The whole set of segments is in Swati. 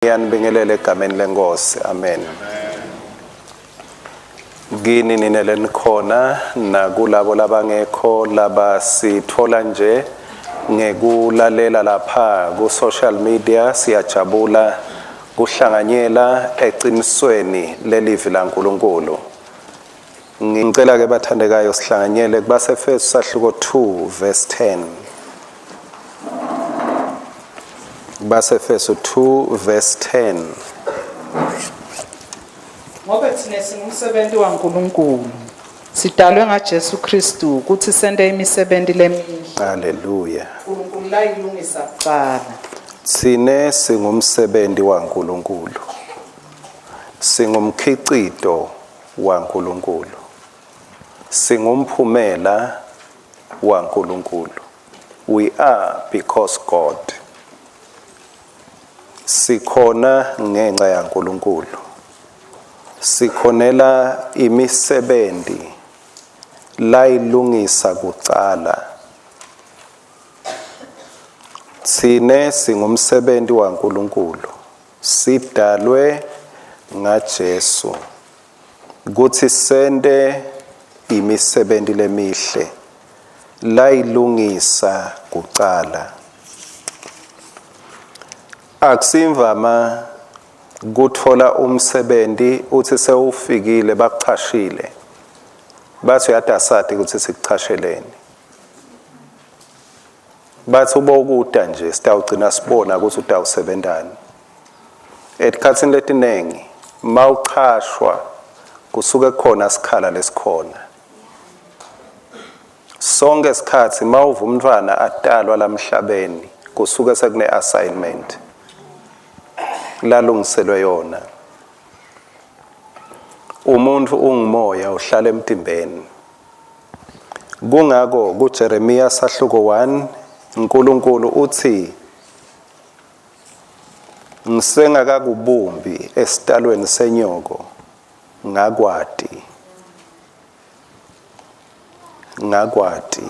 Ngiyanibingelela egameni lenkosi. Amen. Kini nine lenikhona nakulabo labangekho labasithola nje ngekulalela lapha ku social media siyajabula kuhlanganyela eqinisweni lelivi laNkuluNkulu. Ngicela ke bathandekayo sihlanganyele kubaseFesu sahluko 2 verse 10. KubaseFesu 2 verse 10. Ngobe thina singumsebenzi waNkulunkulu. Sidalwe ngaJesu Kristu ukuthi sente imisebenzi lemihle. Haleluya. uNkulunkulu layilungisa kuqala. Sine singumsebenzi waNkulunkulu. Singumkhicito waNkulunkulu. Singumphumela waNkulunkulu. We are because God. Sikhona ngenxa yaNkulunkulu. Sikhonela imisebenzi layilungisa kucala. Thine singumsebenzi waNkulunkulu. Sidalwe ngaJesu kutsi sente imisebenti lemihle layilungisa kucala. Akusimvama kutfola umsebenti utsi sewufikile bakuchashile batsi uyati asati kutsi sikuchasheleni. Batsi ubokuta nje sitawugcina sibona kutsi utawusebentani. Etikhatsini letinengi mawuchashwa kusuke kukhona sikhala lesikhona. Sonke sikhatsi mawuva umntfwana atalwa lamhlabeni kusuke sekune assignment lalungiselwe yona. Umuntu ungumoya uhlala emtimbeni. Kungako kuJeremiya sahluko 1 uNkulunkulu uthi ngisengakakubumbi esitalweni senyoko ngakwati ngakwati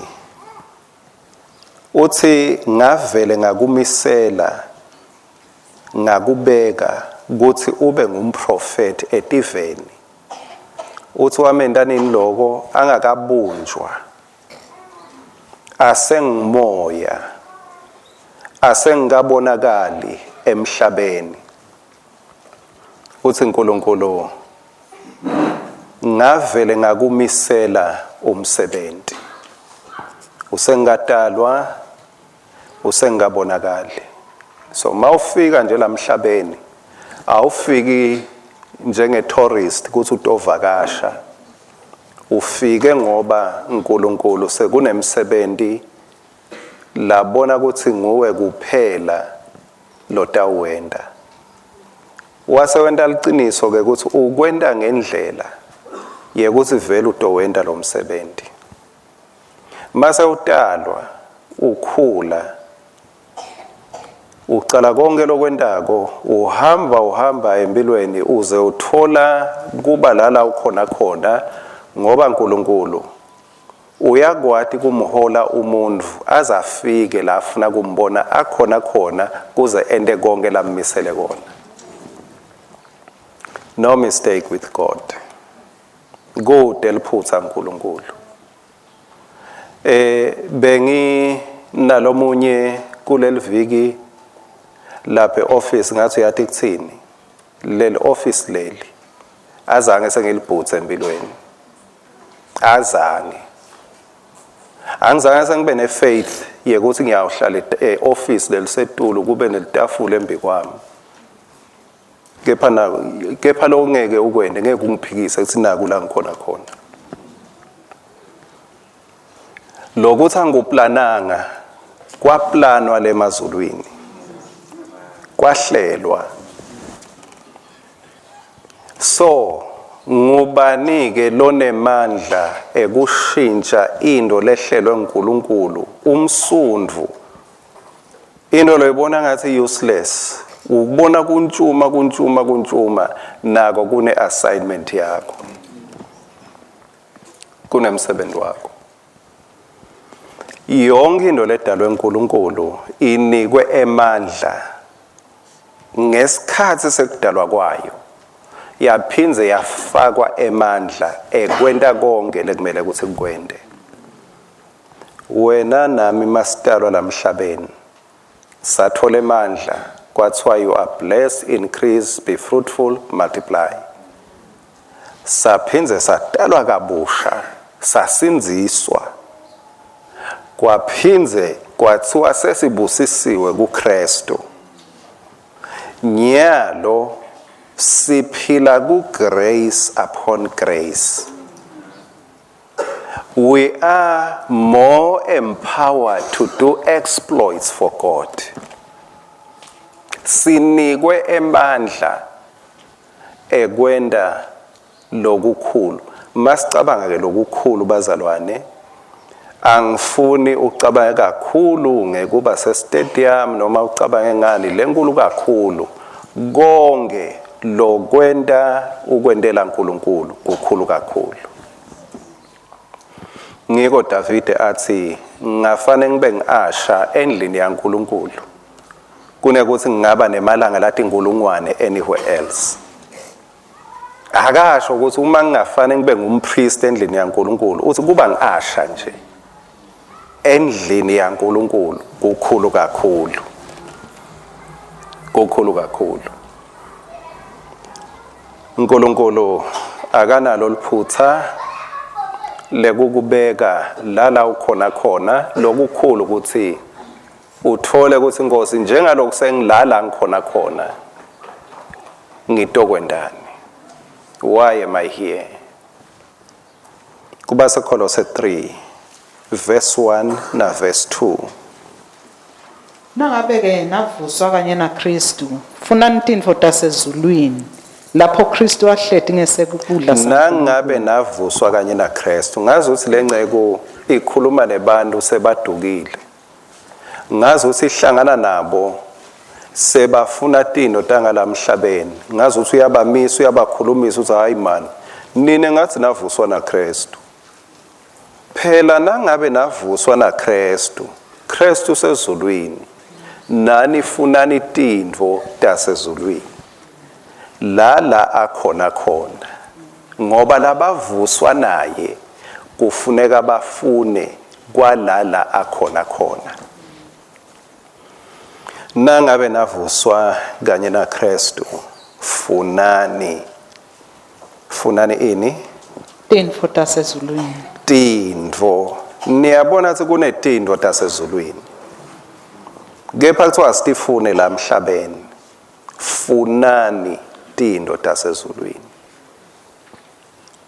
uthi ngavele ngakumisela ngakubeka kutsi ube ngumprofeti etiveni Uthi wamenta nini loko angakabunjwa asengumoya asengikabonakali emhlabeni. Uthi uNkulunkulu ngavele ngakumisela umsebenzi. Usengatalwa usengabonakali. So mawufika nje lamhlabeni awufiki njenge tourist ukuthi utovakasha. Ufike ngoba uNkulunkulu sekunemsebenzi labona ukuthi nguwe kuphela lotawenta. Wase wenta liciniso ke ukuthi ukwenta ngendlela yekuthi vele utowenta lo msebenzi. Mase utalwa ukhula ucala konke lokwentako uhamba uhamba empilweni uze uthola kuba lala ukhona khona ngoba uNkulunkulu uyakwati kumhola umuntu aze afike la afuna kumbona akhona khona kuze ente konke lammisele kona. No mistake with God. Kute liphutha uNkulunkulu. Eh bengi nalomunye kuleliviki lapha eoffice ngathi uyathi kuthini leli office leli azange sengilibhuthe empilweni azange angizange sengibe ne-faith yekuthi ngiyawuhlala e-office lelisetulu kube nelitafula embi kwami Kepha na kepha lokungeke ukwende ngeke ungiphikise kuthi naku la ngikhona khona. Lokuthi angikuplananga kwaplanwa lemazulwini. Kwahlelwa. So ngubani ke lonemandla ekushintsha into lehlelwe uNkulunkulu umsundvu into loyibona ngathi useless ukubona kuntshuma kuntshuma kuntshuma nako kune assignment yakho kunemsebenzi wakho yonke into ledalwe uNkulunkulu inikwe emandla. Ngesikhathi sekudalwa kwayo yaphindze yafakwa emandla ekwenta konke lekumele ukuthi kukwente. Wena nami masitalwa lamhlabeni sathola emandla, kwathiwa you are blessed, increase, be fruitful, multiply. Saphindze satalwa kabusha, sasindziswa, kwaphindze kwathiwa sesibusisiwe kuKristu. Nyalo siphila ku grace upon grace. We are more empowered to do exploits for God. Sinikwe emandla ekwenta lokukhulu. Masicabanga ke lokukhulu bazalwane, angifuni ucabange kakhulu ngekuba sestadium noma ucabange ngani lenkulu kakhulu. Konke lokwenta ukwentela uNkulunkulu kukhulu kakhulu. Ngiko Davide athi ngafane ngibe ngiasha endlini yaNkulunkulu kunekuthi ngingaba nemalanga latinkulungwane anywhere else. Akasho ukuthi uma ngingafane ngibe ngumpriest endlini yaNkulunkulu, uthi kuba ngiasha nje endlini yaNkulunkulu kukhulu kakhulu, kukhulu kakhulu. uNkulunkulu akanalo liphutha lekukubeka lala ukhona khona. Lokukhulu ukuthi uthole ukuthi Nkosi, njengaloku sengilala ngikhona khona, ngitokwendani? Why am I here? Kuba seKholose 3 verse 1 na verse 2. Nangabe-ke navuswa kanye naKristu, funani tintfo tasezulwini, lapho Kristu ahleti ngesekudla Nangabe navuswa kanye naKristu, ngazi ukuthi lenceku ikhuluma nebantu sebadukile, ngazi ukuthi ihlangana nabo sebafuna tino tangalamhlabeni, ngazi ukuthi uyabamisa, uyabakhulumisa, uthi hayi man, nine ngathi navuswa naKristu. Phela nangabe navuswa naKristu, Kristu sezulwini, nani funani tintfo tasezulwini, la akhona khona, ngoba labavuswa naye kufuneka bafune kwalala akhona khona. Nangabe navuswa kanye naKristu, funani funani ini? Tintfo tasezulwini. Tintfo. Niyabona ukuthi kunetintfo tasezulwini, kepha kuthiwa sitifune la emhlabeni. Funani tintfo tasezulwini.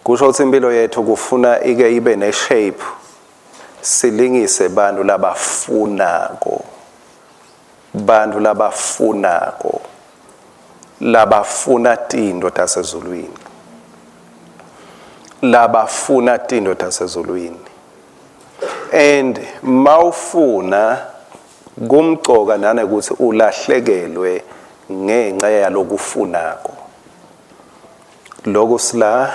Kusho ukuthi impilo yethu kufuna ike ibe neshape, silingise bantu labafunako, bantu labafunako, labafuna tintfo tasezulwini, labafuna tintfo tasezulwini. And mawufuna kumcoka nanekuthi ulahlekelwe ngenxa yalokufunako. Lokhu sila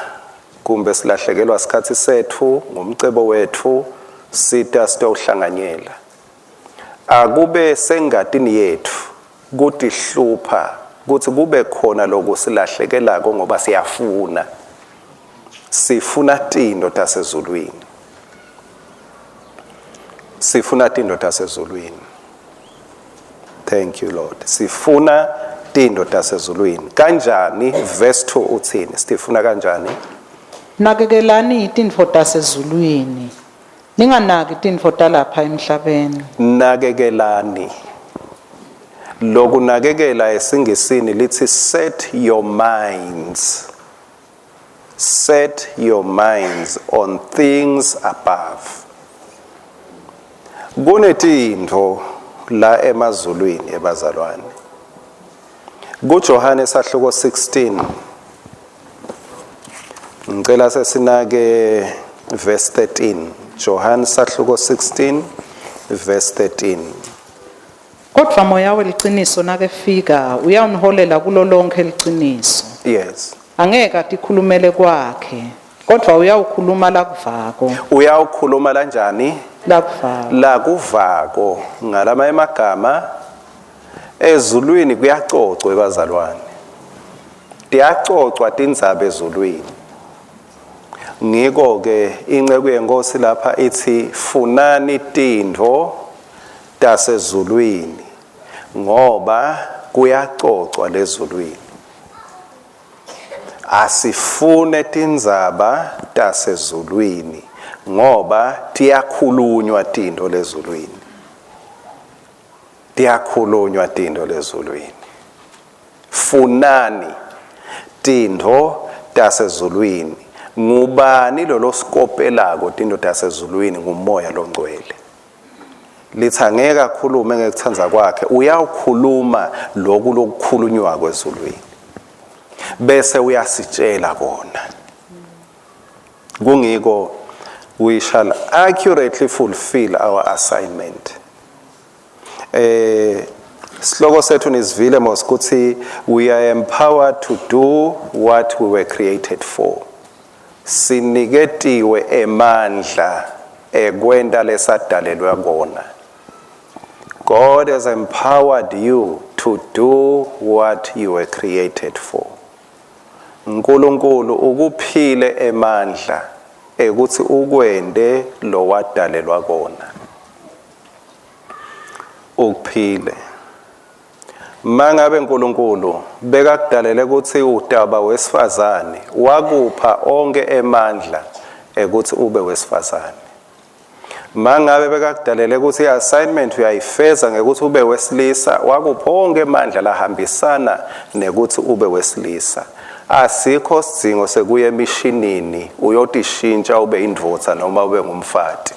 kumbe silahlekelwa isikhathi sethu ngumcebo wethu, sita sitowuhlanganyela. Akube sengatini yethu kutihlupha kuthi kube khona lokusilahlekelako ngoba siyafuna, sifuna tintfo tasezulwini, sifuna tintfo tasezulwini. Thank you Lord. Sifuna tintfo tasezulwini kanjani? Verse 2 uthini? Sifuna kanjani? Nakekelani tintfo tasezulwini, ninganaki tintfo talapha emhlabeni. Nakekelani. Lokunakekela esingisini lithi set your minds, set your minds on things above. Kunetintfo la emazulwini ebazalwane. KuJohane sahluko 16, ngicela sesinake verse 13. Johane sahluko 16 verse 13. Kodwa Moya weliciniso nakefika, uyawuniholela kulo lonke liciniso. Yes. Angeke atikhulumele kwakhe, kodwa uyawukhuluma lakuvako. Uyawukhuluma lanjani? Lakuvako. Lakuvako. Ngalama emagama, Ezulwini kuyacocwa ebazalwane. Tiyacocwa tindzaba ezulwini. Ngiko ke inceku yenkosi lapha ithi funani tintfo tasezulwini ngoba kuyacocwa lezulwini. Asifune tindzaba tasezulwini ngoba tiyakhulunywa tintfo lezulwini. Tiyakhulunywa tintfo lezulwini. Funani tintfo tasezulwini. Ngubani lolosikopelako tintfo tasezulwini? Ngumoya longcwele. Lithi angeke akhulume ngekuthanda kwakhe, uyawukhuluma loku lokukhulunywako ezulwini. Bese uyasitshela kona. Kungiko we shall accurately fulfill our assignment. Sihloko sethu nisivile mos ukuthi we are empowered to do what we were created for. Siniketiwe emandla ekwenta lesadalelwe kona. God has empowered you to do what you were created for. Nkulunkulu ukuphile emandla ekuthi ukwente lowadalelwa kona. Ukuphile. Mangabe Nkulunkulu bekakudalele ukuthi utaba wesifazane, wakupha onke emandla ekuthi ube wesifazane. Mangabe bekakudalele ukuthi i-assignment uyayifeza ngekuthi ube wesilisa, wakupha onke emandla lahambisana nekuthi ube wesilisa. Asikho sidzingo sekuya emishinini uyotishintsha ube indvodza noma ube ngumfati.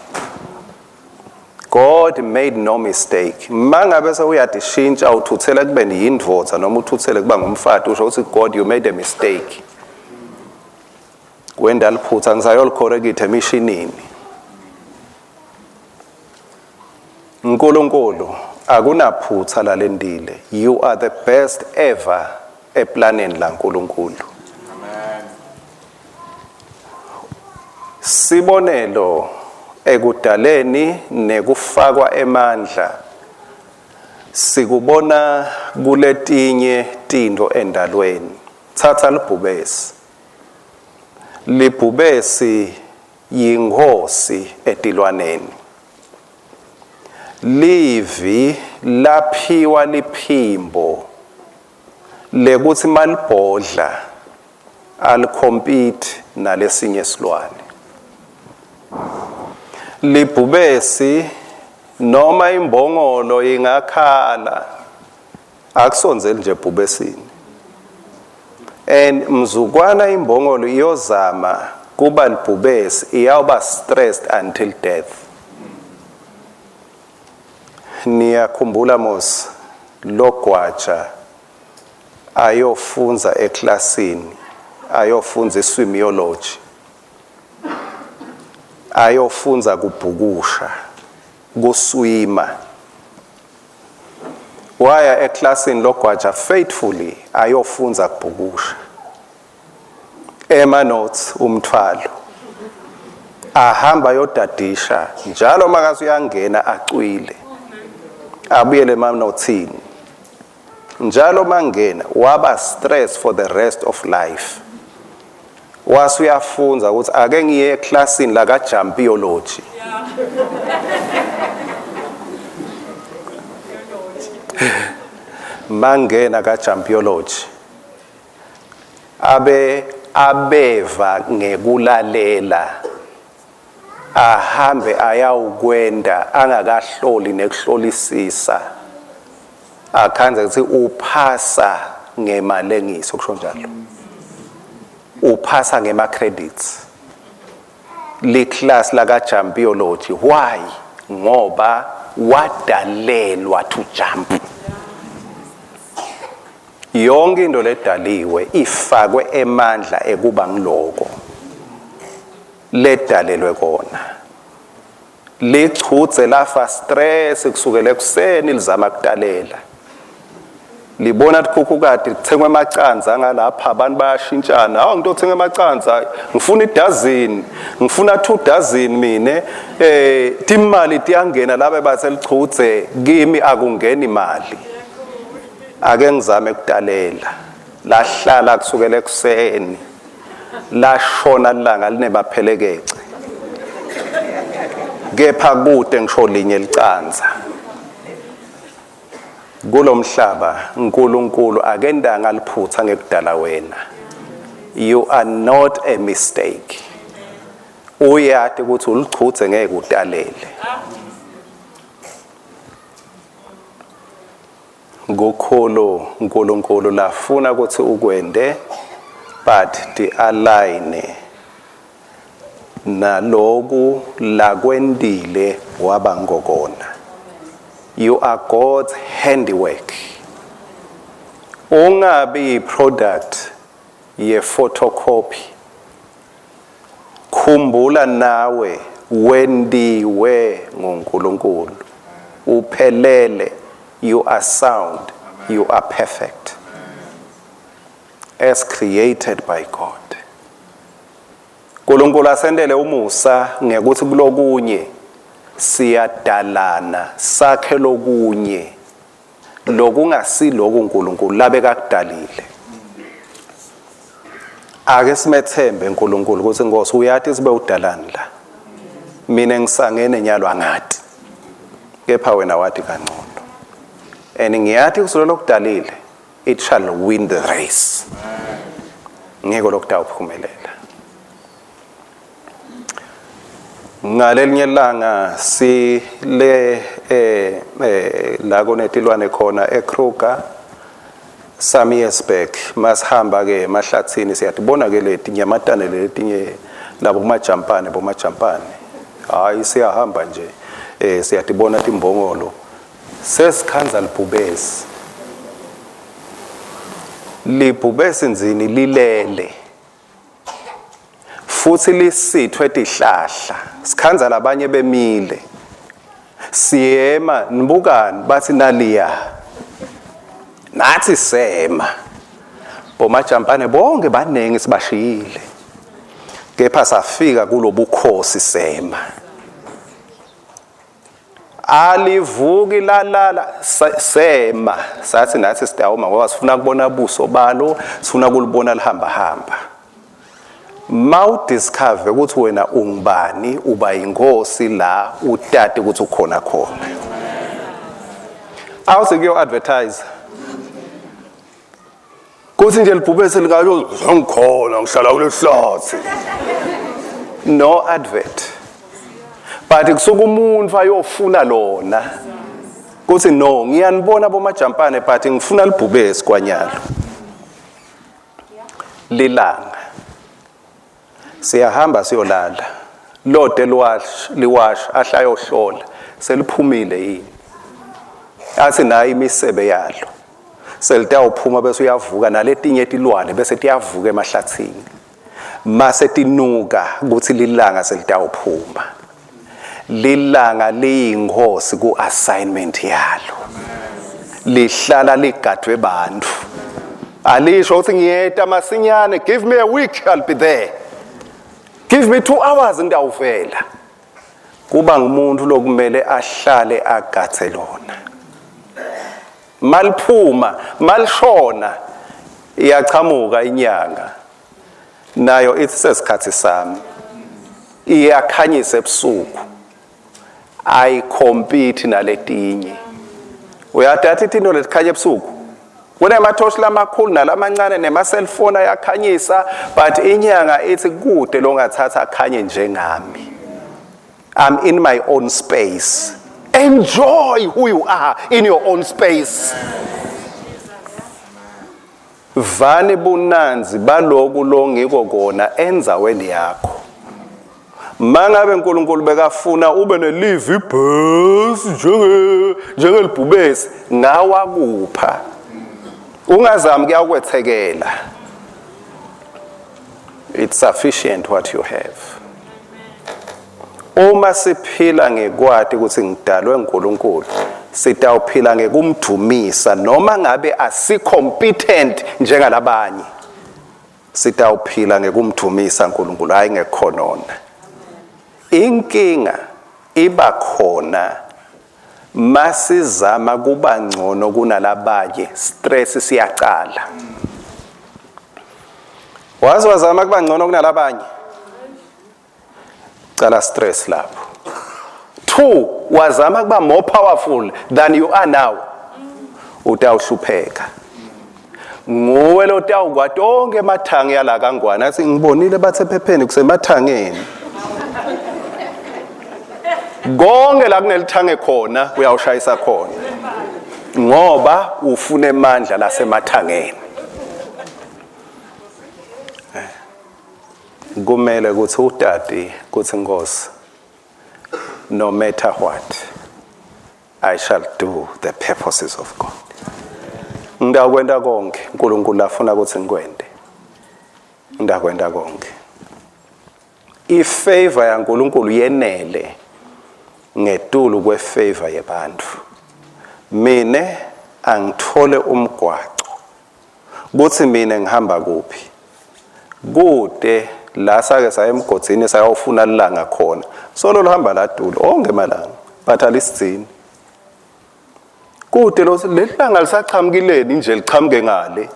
God made no mistake. Mangabe sewuyatishintsha uthuthela kubeni yindvodza noma uthuthele kuba ngumfati, usho ukuthi God, you made a mistake. Wenda liphutha ngisayolicorrecta emishinini. Nkulunkulu akunaphutha lalendile. You are the best ever eplaneni laNkulunkulu. Amen. Sibonelo ekudaleni nekufakwa emandla sikubona kuletinye tintfo endalweni. Thatha libhubesi. Libhubesi yinkosi etilwaneni. Livi laphiwa liphimbo lekuthi malibhodla alicompete nalesinye silwane. Libhubesi noma imbongolo ingakhala akusondzeli nje ebhubesini. And mzukwana imbongolo iyozama kuba libhubesi, iyawuba stressed until death. Niyakhumbula mos logwaja ayofunza eklasini, ayofunza iswimology, ayofunza kubhukusha, kuswima. Waya eklasini logwaja faithfully ayofunza kubhukusha. Ema notes umthwalo. Ahamba yodadisha njalo makathi uyangena acwile. Abuyele emanothini. Njalo mangena waba stress for the rest of life. Wase uyafunza ukuthi ake ngiye eklasini la ka-jumpiology. Mangena ka-jumpiology abe abeva ngekulalela, ahambe ayawukwenda angakahloli nekuhlolisisa, akhanze ukuthi uphasa ngemalengiso, kusho njalo uphasa ngema credits liclass la ka-jumpiology. Why? Ngoba wadalelwa to jump. Yonke into ledaliwe ifakwe emandla ekuba ngiloko ledalelwe kona. Lichudze lafa stress kusukela ekuseni lizama kudalela. Libona tikhukhukati kuthengwe emacanza ngalapha, abantu bayashintshana. Hawu, ngitothenga emacanza, ngifuna idazini, ngifuna 2 dozen mine. Timali tiyangena laba bathi lichudze, kimi akungeni imali. Ake ngizame kutalela. Lahlala kusukela ekuseni. Lashona ilanga linemaphelekece. Kepha kude ngisho linye licanza. Kulomhlaba uNkulunkulu akendanga liphutha ngekudala wena. You are not a mistake. Uyati ukuthi ulichuthe ngeke utalele. Kukhulu uNkulunkulu lafuna ukuthi ukwende but the align naloku lakwentile waba ngokona. You are God's handiwork. Ungabi product ye photocopy. Khumbula nawe wendiwe nguNkulunkulu. Uphelele, you are sound, you are perfect. As created by God. uNkulunkulu asendele umusa ngekuthi kulokunye siyadalana sakhe lokunye lokungasiloku uNkulunkulu labekakudalile. Ake simethembe uNkulunkulu ukuthi Nkosi uyathi sibe udalani la. Mina ngisangene nyalo angati. Kepha wena wathi kangcono. And ngiyathi kusulo lokudalile it shall win the race. Ngeke lokutawuphumelela. Ngalelinye ilanga si le eh eh la kunetilwane khona eKruger some years back masihamba ke emahlathini siyatibona ke leti nyamatane letinye labo kumajampane bomajampane hayi siyahamba nje eh siyatibona timbongolo sesikhanza libhubesi libhubesi nzini lilele futhi lisithwe tihlahla sikhanza labanye bemile siyema nibukani bathi naliya nathi sema bomajampane bonke baningi sibashiyile kepha safika kulobukhosi sema alivuki lalala sema sathi nathi sidawuma ngoba sifuna kubona buso balo sifuna kulibona lihamba hamba mawudiscover ukuthi wena ungubani uba inkosi la utati ukuthi ukhona khona awuthi kuyo advertise kuthi nje libhubesi likayo ngikhona ngihlala kulehlathi no advert but kusuka umuntu ayofuna lona kuthi no ngiyanibona bomajampane but ngifuna libhubesi kwanyalo lilanga siyahamba siyolala lode liwash liwash ahlayohlola seliphumile yini athi nayi imisebe yalo selitawuphuma bese uyavuka naletinye tilwane bese tiyavuka emahlathini mase tinuka ukuthi lilanga selitawuphuma lilanga liyinkosi ku assignment yalo lihlala ligadwe bantu alisho ukuthi ngiyeta masinyane give me a week I'll be there give me 2 hours ngidawuvela kuba ngumuntu lokumele ahlale agathe lona maliphuma malishona iyachamuka inyanga nayo ithi sesikhathi sami iyakhanyisa ebusuku ayikhompiti naletinye uyathatha itinto letikhanya ebusuku kunemathoshi lamakhulu nalamancane nema-cellphone ayakhanyisa but inyanga ithi kude longathatha akhanye njengami. I'm in my own space. Enjoy who you are in your own space. Vani bunanzi baloku longiko kona endzaweni yakho. Mangabe uNkulunkulu bekafuna ube nelivi ibhesi njenge njengelibhubesi ngawakupha. Ungazami kuyakwethekela. It's sufficient what you have. Uma siphila ngekwati ukuthi ngidalwe uNkulunkulu sitawuphila ngekumdumisa noma ngabe asicompetent njengalabanye sitawuphila ngekumdumisa uNkulunkulu hayi ngekhonona inkinga iba khona. Masizama kuba ngcono kunalabanye, stress siyaqala. Wazi wazama kuba ngcono kunalabanye, cala stress lapho. 2, wazama kuba more powerful than you are now, utawuhlupheka. Nguwe lotawukwati onke emathangi yala kaNgwane, athi ngibonile bathe ephepheni kusemathangeni. Konke la kunelithange khona uyawushayisa khona, ngoba ufuna emandla lasemathangeni. Kumele ukuthi udadi kuthi, Nkosi, no matter what, I shall do the purposes of God. Ngidakwenta konke uNkulunkulu afuna ukuthi ngikwente, ngidakwenta konke. Ifavor yaNkulunkulu yenele ngetulu kwefavor yebantu. Mine angithole umgwaco kuthi mina ngihamba kuphi. Kude la sake saya emgodzini sayofuna lilanga khona, solo luhamba ladulo onke malanga, but alisigcini. Kude lo lelanga lisachamukileni nje, lichamuke ngale,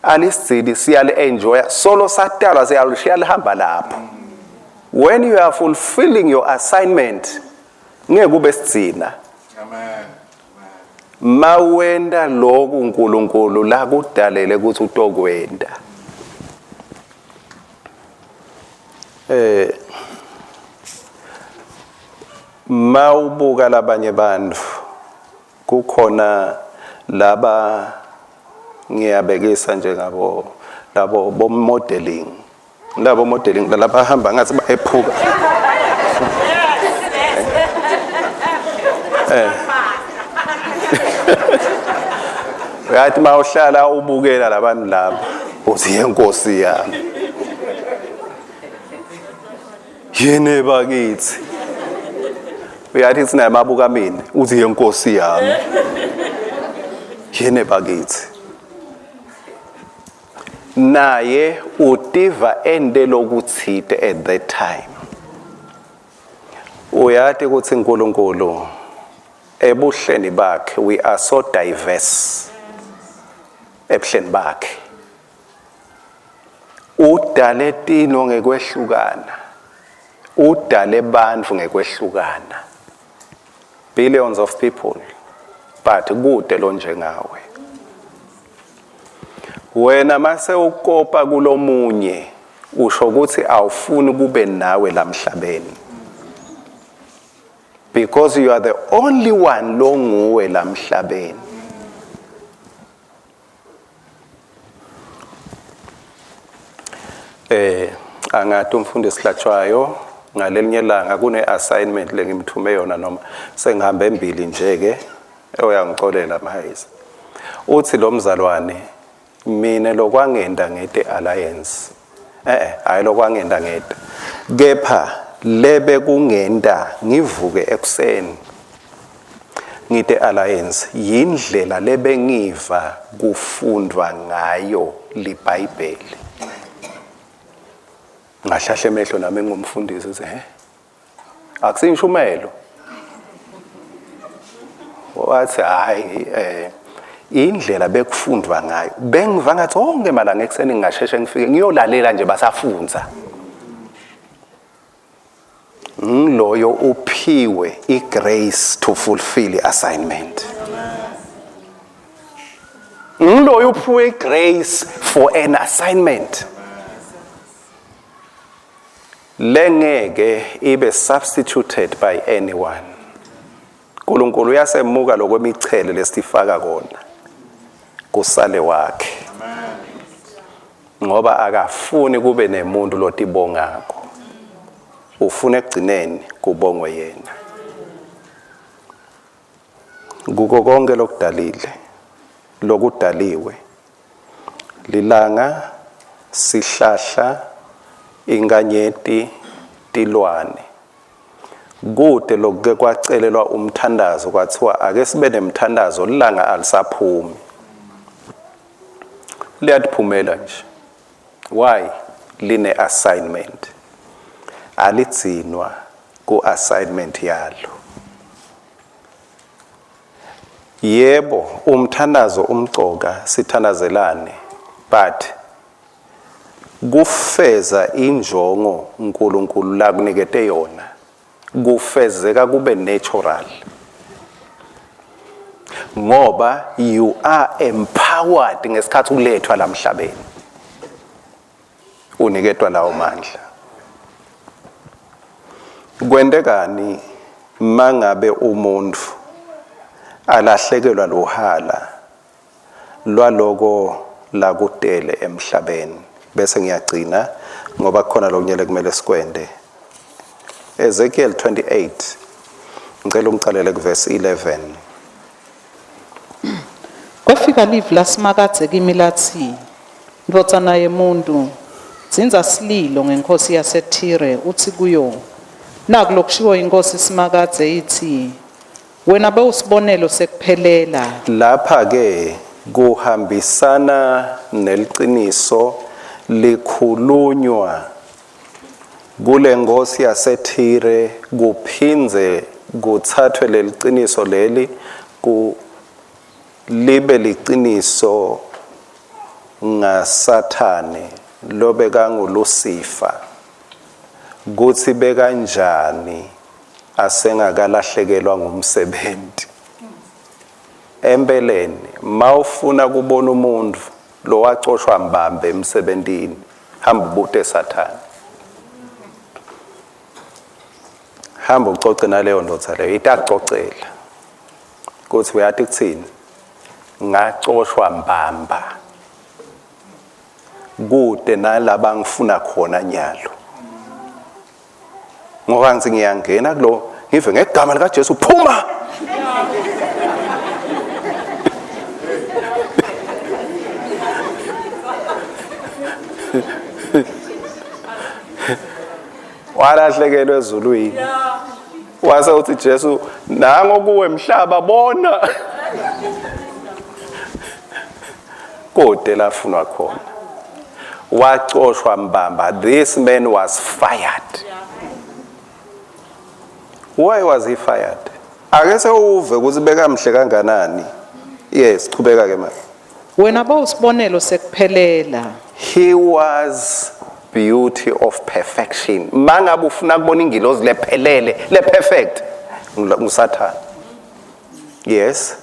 alisigcini. Siyali enjoya solo satalwa, siyalushiya lihamba lapho. When you are fulfilling your assignment, ngeke kube sigcina. Amen. Mawenta lokhu uNkulunkulu la kudalele ukuthi utokwenta, mawubuka labanye bantu, kukhona laba, ngiyabekisa njengabo labo bo modeling, labo modeling laba hamba ngathi bayephuka. Uyathi mawuhlala ubukela labantu laba, uthi, "Yenkosi yami, yene bakithi." Uyathi sinaye mabuka mina, uthi, "Yenkosi yami, yene bakithi." Naye utiva ende lokuthite at that time. Uyati ukuthi uNkulunkulu ebuhleni bakhe, we are so diverse ebuhleni bakhe. Udale tino ngekwehlukana, udale bantfu ngekwehlukana, billions of people, but kude lo njengawe wena. Mase ukopa kulomunye, usho ukuthi awufuni kube nawe lamhlabeni, because you are the only one longuwe lamhlabeni. Angathi umfundisi Hlatshwayo ngalelinye ilanga kune assignment lengimthume yona, noma sengihambe embili nje ke, oyangicolela Mahayisa. Uthi lo mzalwane, mina lokwangenda ngete alliance, hayi, lokwangenda ngeta, kepha lebe kungenta ngivuke ekuseni ngite alliance yindlela lebengiva kufundwa ngayo liBhayibheli. Ngahlahla emehlo nami ngumfundisi, uthi, "He, akusinshumelo?" Wathi, "Hayi, indlela bekufundwa ngayo, bengiva ngathi onke malanga ekuseni ngingasheshe ngifike ngiyolalela nje basafunza." Ngiloyo uphiwe igrace to fulfill i-assignment. Ngiloyo uphiwe igrace for an assignment lengeke ibe substituted by anyone. uNkulunkulu uyasemuka lokwemichele lesifaka kona, kusale wakhe, ngoba akafuni kube nemuntu lotibongako, ufuna ekugcineni kubongwe yena. Kuko konke lokudalile, lokudaliwe, lilanga, sihlahla, inkanyeti, tilwane, kude lokuke kwacelelwa umthandazo kwathiwa ake sibe nemthandazo lilanga alisaphumi. Liyatiphumela nje. Why? Line assignment, aligcinwa ku assignment yalo. Yebo, umthandazo umcoka, sithandazelane, but kufeza injongo uNkulunkulu lakunikete yona kufezeka kube natural, ngoba you are empowered ngesikhathi ulethwa lamhlabeni, uniketwa lawo mandla. Kwentekani mangabe umuntu alahlekelwa luhala lwaloko lakutele emhlabeni? Bese ngiyagcina ngoba kukhona lokunyele kumele sikwende. Ezekiel 28, ngicela ungicalele kuverse 11. Kwafika livi laSimakadze kimi latsi, Ndvodzana yemuntu, dzindza sililo ngenkhosi yaseThire utsi kuyo, Naku lokushiwo inkhosi Simakadze itsi, Wena bewusibonelo sekuphelela. Lapha ke kuhambisana neliciniso likhulunywa kule nkosi yaseThire, kuphindze kuthathwe leliciniso leli ku libe liciniso ngaSathane lobekangulusifa, kutsi bekanjani asengakalahlekelwa ngumsebenzi. Empeleni mawufuna kubona umuntu lowacoshwa mbambe emsebentini, hamba ubute Sathane, hamba ucoce naleyo ndvodza leyo, itakucocela kutsi uyati kutsini, ngacoshwa mbamba, kude nalaba ngifuna khona nyalo, ngoba ngithi ngiyangena kulo ngive ngegama likaJesu phuma. Walahlekelwe ezulwini, wase uthi Jesu, nango kuwe mhlaba, bona kode lafunwa khona. Wacoshwa mbamba. This man was fired. Why was he fired? Ake sewuve ukuthi bekamhle kanganani. Yes, chubeka ke manje. Wena bewusibonelo sekuphelela. He was beauty of perfection. Mangabe ufuna kubona ingilozi lephelele, le perfect, nguSathane. Yes.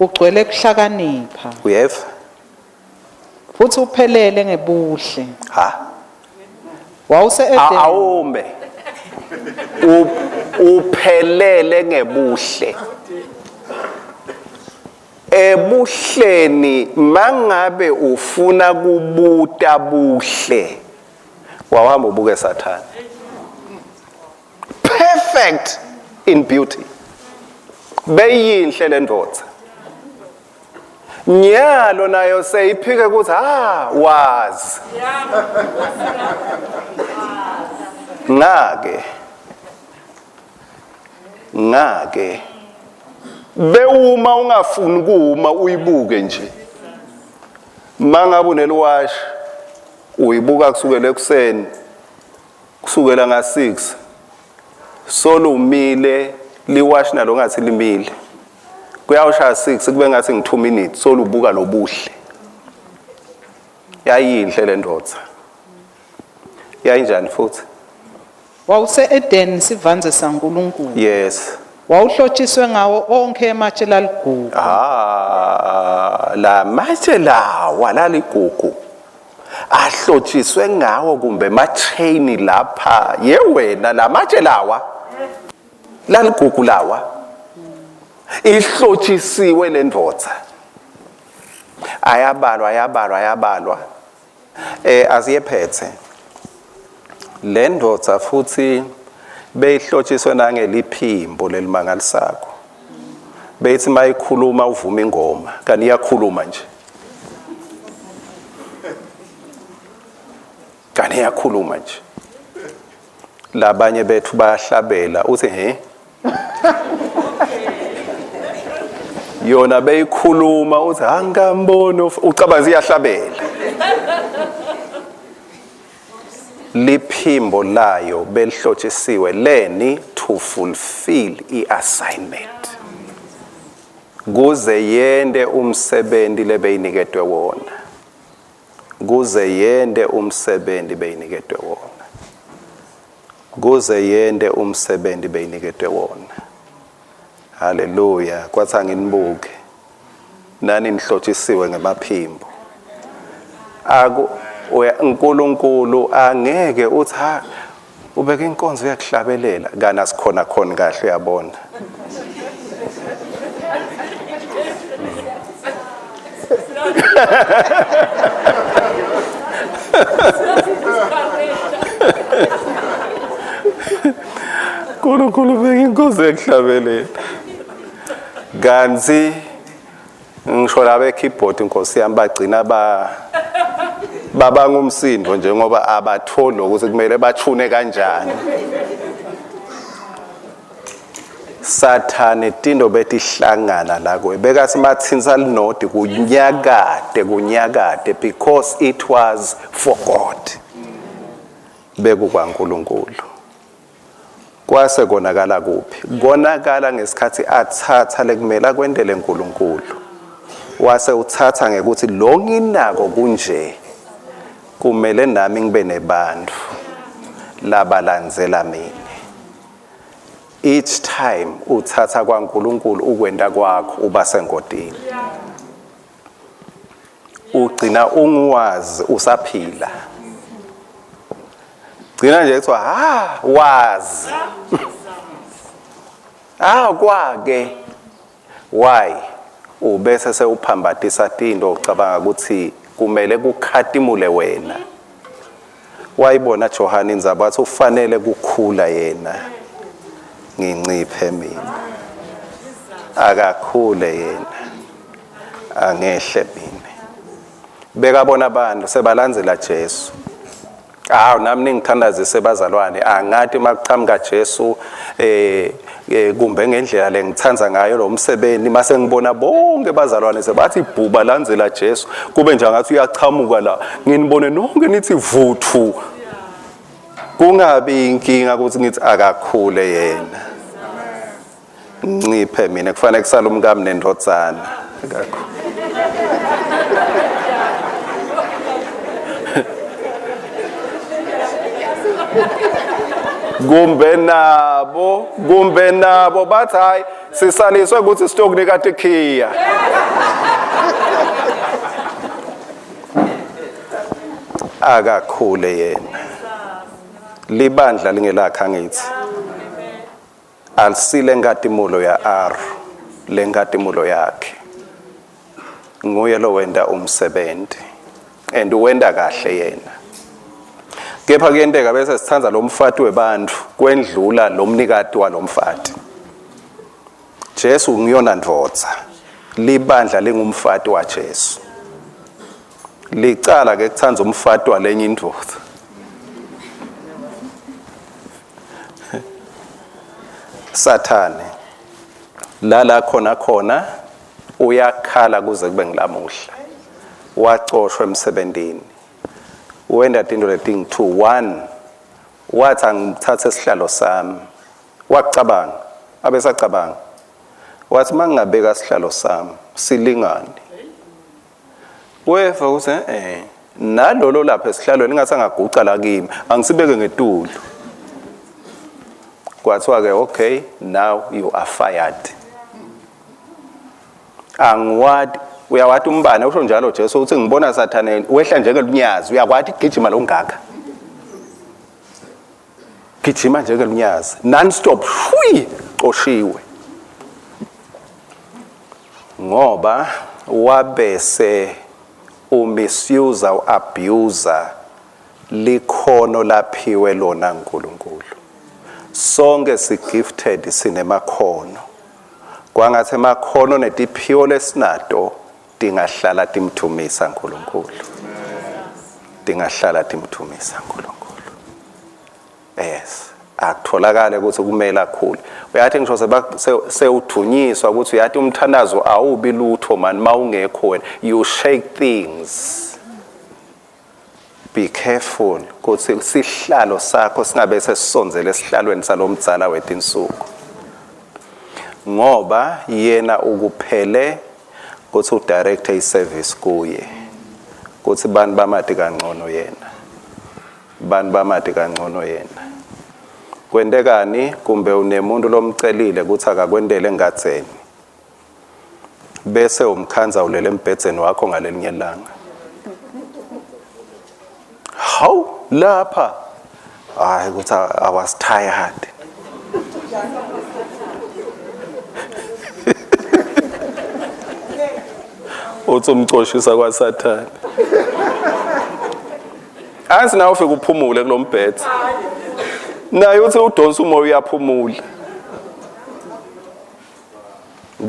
Ugcwele kuhlakanipha. Uyeva? Futhi uphelele ngebuhle. Ha. Wawuse Eden. Awume. Uphelele ngebuhle. Ebuhleni mangabe ufuna kubuta buhle, wawuhamba ubuke Sathane. Perfect in beauty. Beyinhle le ndvodza. Nyalo nayo seyiphike ukuthi ha wazi. Ngake ngake bewuma ungafuni kuma uyibuke nje. Mangabe uneliwashi uyibuka kusukela ekuseni, kusukela nga-6 solumile liwashi nalo ngathi limile, kuyawushaya 6 kube ngathi ngi 2 minutes solubuka lobuhle. Yayinhle le ndvodza. Yayinjani futhi? Wawuse Eden sivanze saNkulunkulu. Yes. Wawuhlotshiswe ngawo onke ematshe laligugu. Ah, la matshe lawa laligugu ahlotshiswe ngawo kumbe emachain lapha, ye wena, la matshe lawa laligugu lawa, ihlotshisiwe le ndvodza. Ayabalwa, ayabalwa, ayabalwa. Asiyephethe le ndvodza futhi beyihlotshiswe nangeliphimbo lelimangalisako. Beyithi mayikhuluma uvuma ingoma, kanti iyakhuluma nje, kanti iyakhuluma nje. Labanye bethu bayahlabela, uthi he, yona beyikhuluma uthi angamboni, ucabanga iyahlabela. Liphimbo layo belihlotshisiwe leni? To fulfill i-assignment. Kuze yente umsebenti lebeyiniketwe wona. Kuze yente umsebenti beyiniketwe wona. Kuze yente umsebenti beyiniketwe wona. Haleluya, kwatsi anginibuke. Nani nihlotshisiwe ngemaphimbo. Aku uNkulunkulu angeke uthi ha ubeke inkonzo yakuhlabelela kana sikhona khona kahle uyabona. uNkulunkulu ubeke inkonzo yakuhlabelela. Kanti ngisho laba ekeyboard inkosi yami bagcina ba babanga umsindo njengoba abatholi ukuthi kumele bachune kanjani. Sathane tinto betihlangana la kuye bekathi mathinsa linodi kunyakade kunyakade because it was for God. BekukwaNkulunkulu. Kwase konakala kuphi? Konakala ngesikhathi athatha lekumele akwentele uNkulunkulu. Wase uthatha ngekuthi lo nginako kunje kumele nami ngibe nebantu labalandzela mina. Each time uthatha kwaNkulunkulu ukwenta kwakho uba sengodini. Ugcina unguwazi usaphila. Gcina nje kuthiwa ha wazi. Ah kwake. Why? Ubese sewuphambatisa tinto ucabanga ukuthi kumele kukhatimule wena. Wayibona Johane indzaba wathi ufanele kukhula yena. Nginciphe mina. Akakhule yena. Angehle mina. Bekabona abantu sebalandzela Jesu. Hawu nami ningithandazise bazalwane angati makuqhamuka Jesu eh kumbe ngendlela lengithanda ngayo lo msebenzi mase ngibona bonke bazalwane sebathi bhuba landzela Jesu kube nje ngathi uyachamuka la nginibone nonke nithi vuthu kungabi inkinga ukuthi ngithi akakhule yena nciphe mina kufanele kusale umkami nendodzana akakhule. Kumbe nabo kumbe nabo bathi hayi sisaliswe ukuthi sitokunika tikhiya. Akakhule yena. Libandla lingelakhe angithi. Alisile nkatimulo ya R lenkatimulo yakhe. Nguye lowenta umsebenzi and uwenta kahle yena. Kepha kuyenteka bese sithanda lo mfati webantu kwendlula lo mnikati walomfati. Jesu ngiyona ndvodza. Libandla lingumfati waJesu. Licala ke kuthanda umfati walenye indvodza. Sathane lala khona khona uyakhala kuze kube ngilamuhla. Wacoshwa emsebentini. Wenda tinto letingu-2. 1 wathi angithathe isihlalo sami. Wacabanga, abesacabanga. Wathi mangingabeka isihlalo sami silingane. Weva ukuthi eh nalolo lapha esihlalweni ngathi angaguca la kimi, angisibeke ngetulu. Kwathiwa ke okay, now you are fired. Angiwadi uyawati umbane usho njalo Jesu uthi ngibona Sathane wehla njengelunyazi uyakwati kugijima longaka. Gijima njengelunyazi non stop shwi qoshiwe. Ngoba wabese umisuse uabuser likhono laphiwe lona uNkulunkulu. Sonke si gifted sinemakhono. Kwangathi emakhono netiphiwo lesinato tingahlala timthumisa uNkulunkulu. Tingahlala timthumisa uNkulunkulu. Yes. Akutholakale ukuthi kumele akhule. Uyathi ngisho sewuthunyiswa ukuthi uyathi umthandazo awubi lutho man mawungekho wena you shake things. Be careful ukuthi sihlalo sakho singabe sesisondzele esihlalweni salomdzala wetinsuku. Ngoba yena ukuphele kutsi udirecte iservice kuye. Kutsi bani bamati kangcono yena. Bani bamati kangcono yena. Kwentekani kumbe unemuntu lomcelile kutsi akakwentele engadzeni. Bese umkhandza ulele embhedzeni wakho ngalelinye ilanga. Hawu lapha hayi ukuthi I was tired. Uthi umcoshisa kwaSathane. Ansi nawe ufike uphumule kulombhedze. Naye uthi udonsa umoya uyaphumula.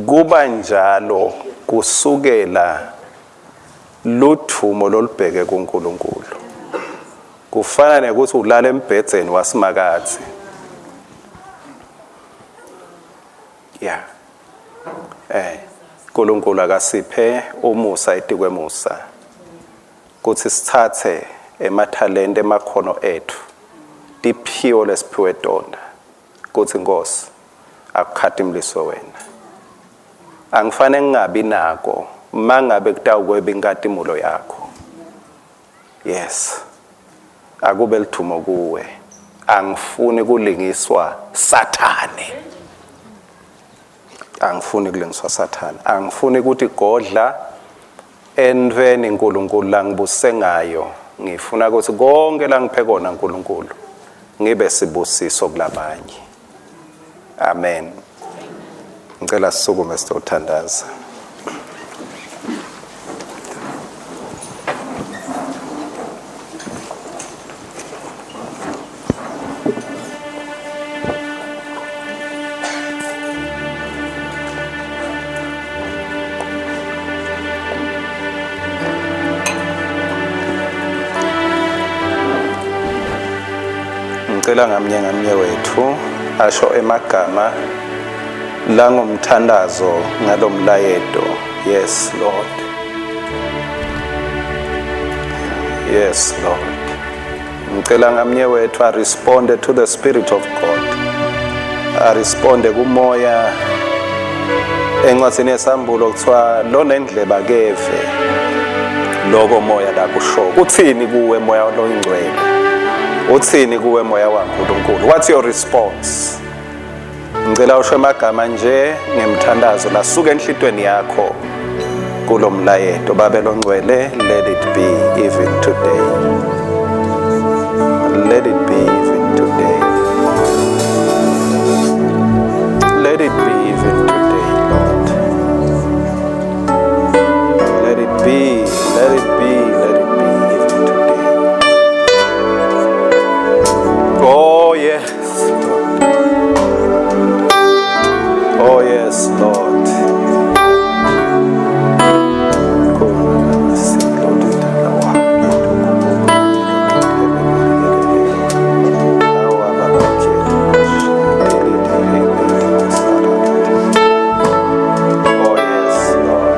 Kuba njalo kusukela ludvumo lolubheke kuNkulunkulu. Kufana nekuthi ulala embhedzeni wasimakadze. Yeah. uNkulunkulu akasiphe umusa etikwemusa kutsi sitsatse emathalente emakhono ethu tiphiwo lesiphiwe tona kutsi Nkosi akukhatimliswe wena. Angifane ngingabi nako mangabe kutawukweba inkatimulo yakho. Yes. Akube lidvumo kuwe. Angifuni kulingiswa Sathane. Angifuni kulingiswa Sathane. Angifuni ukuthi godla entweni uNkulunkulu langibuse ngayo. Ngifuna ukuthi konke langiphe kona uNkulunkulu ngibe sibusiso kulabanye. Amen. Ngicela sisukume sitothandaza. Ngicela ngamnye ngamnye wethu asho emagama langumthandazo ngalomlayeto. Yes Lord. Yes Lord. Ngicela ngamnye wethu a respond to the spirit of God. A responde kumoya encwadzini yesambulo kuthiwa lonendleba keve loko moya la kusho. Uthini kuwe moya loyingcwele? Uthini kuwe moya waNkulunkulu? What's your response? Ngicela usho emagama nje ngemthandazo lasuka enhlitweni yakho kulomlayeto. Babe longcwele, let it be even today. Let it be even today. Let it be even today, Lord. Let it be, let it be, let it be even today. Oh yes, Lord. Oh yes, Lord. Oh yes, Lord.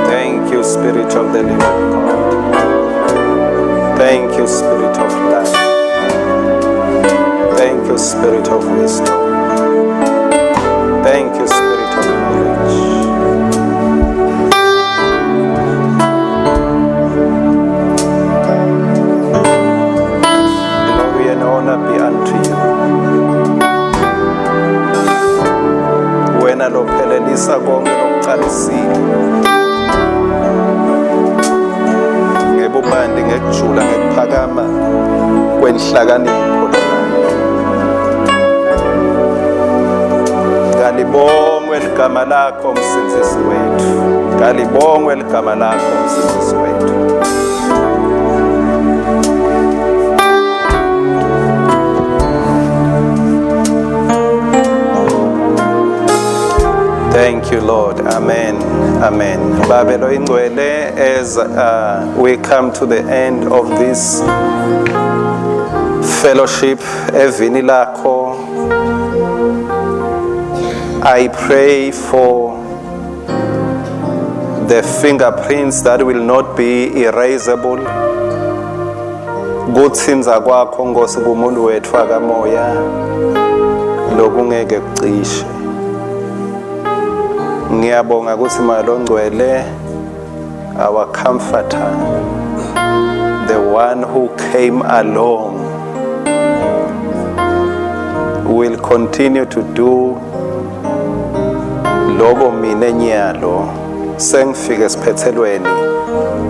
Thank you, Spirit of the living God. Thank you, Spirit of life. Thank you, Spirit of wisdom. Thank you, Spirit of knowledge. Glory and honor be unto you. Wena lophelelisa konke lokucalisile. Ngebubanti, ngekujula, ngekuphakama kwenhlakanipho lonayo. Kalibongwe ligama lakho Msindzisi wethu. Kalibongwe ligama lakho Msindzisi wethu. Thank you, Lord. Amen. Amen. Babe loyingcwele, as we come to the end of this fellowship, evini lakho, I pray for the fingerprints that will not be erasable, Kutsintsa kwakho, Nkosi, kumuntu wetfu akamoya lokungeke kucishe. Ngiyabonga kutsi Moya Longcwele, our comforter, the one who came along, will continue to do loko mine nyalo sengifike esiphethelweni,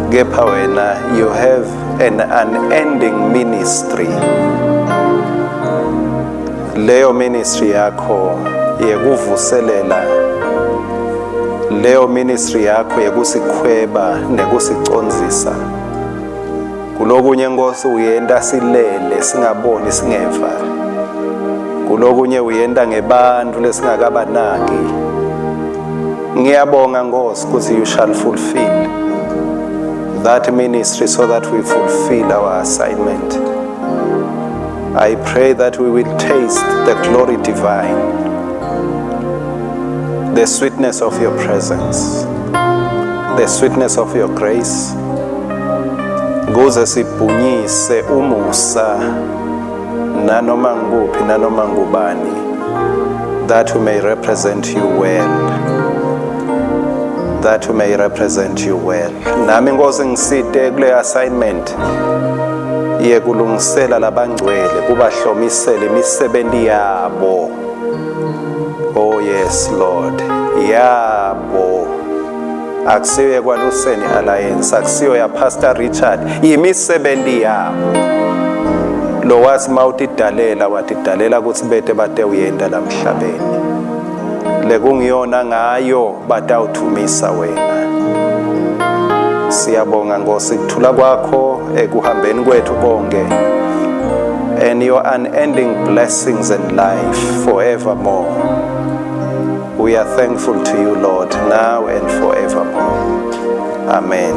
kepha wena you have an unending ministry. Leyo ministry yakho yekuvuselela, leyo ministry yakho yekusikhweba nekusicondzisa kulokunye, Nkosi, uyenta silele, singaboni, singeva. Kulokunye uyenta ngebantfu lesingakabanaki. Ngiyabonga, Nkosi, kutsi you shall fulfill that ministry so that we fulfill our assignment. I pray that we will taste the glory divine, the sweetness of your presence, the sweetness of your grace, kuze sibhunyise umusa nanoma nguphi, nanoma ngubani, that we may represent you well, that we may represent you well. Nami, Nkosi, ngisite kule assignment yekulungisela labangcwele, kubahlomisela imisebenti yabo. Oh yes, Lord, yabo. Akusiyo yeKwaluseni Alliance, akusiyo ya Pastor Richard, imisebenti yabo lo wathi mawutidalela, watidalela ukuthi bete bate uyenda lamhlabeni lekungiyona ngayo batawuthumisa wena. Siyabonga, Nkosi, kuthula kwakho ekuhambeni kwethu konke and your unending blessings and life forevermore. We are thankful to you, Lord, now and forevermore. Amen.